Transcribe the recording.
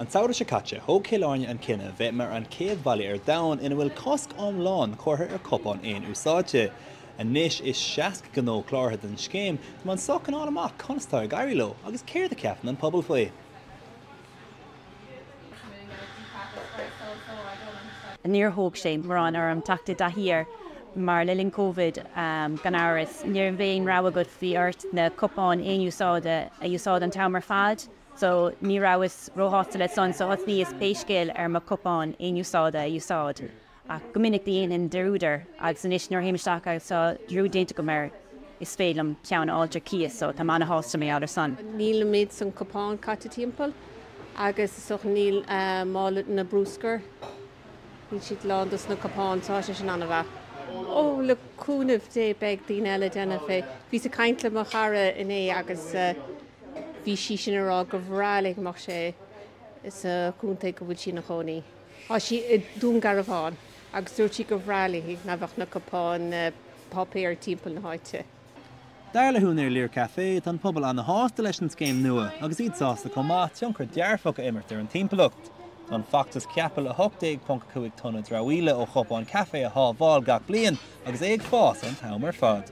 An samhradh seo caite, thóg Cill Airne an cinneadh bheith mar an chéad bhaile ar domhan ina bhfuil cosc iomlán curtha ar chupáin aon-úsáide. Anois is 60 gnó cláraithe don scéim, tá mé anso chun fháil amach conas atá ag éirí leo agus céard a cheapann an pobal faoi. Níor thóg sé mórán orm teacht i dtaithí air mar le linn Covid, gan amhras, ní raibh aon rogha agat, bhí ort na cupáin aon-úsáide a úsáid an t-am ar fad. So ní rabhas róshásta le san so thosnaíos pé scéal ar mo cupán aon-úsáide a úsáid. Ach go minic do dhéanfainn dearúd air agus anois nuair a théim isteach agus tá dearúd déanta agam air is féidir liom ceann a fháilt ar cíos so táim ana-shásta mar gheall ar san. Níl an méid san cupán caite timpeall agus is dócha níl mála na brúscair, níl siad lán dos na cupáin so tá sé sin an-mhaith. Ó le cúnamh Dé beidh daoine eile ag déanamh é. Bhíos ag caint le mo chara inné agus Bhí sí sin ag rá gur bhreá léi go mbeadh sé sa chontae go bhfuil sí ina chónaí. Tá sí i Dún Garbhán agus dúirt sí gur bhreá léi nach mbeadh na cupáin páipéir timpeall na háite. Dar le húinéir Lir Café, tá an pobal ana-shásta leis an scéim nua agus iad sásta chomh maith tionchar dearfach a imirt ar an timpeallacht. Tá an feachtas ceaptha le 18.5 tonna dramhaíola ó chupáin caife a shábháil gach bliain agus é ag fás an t-am ar fad.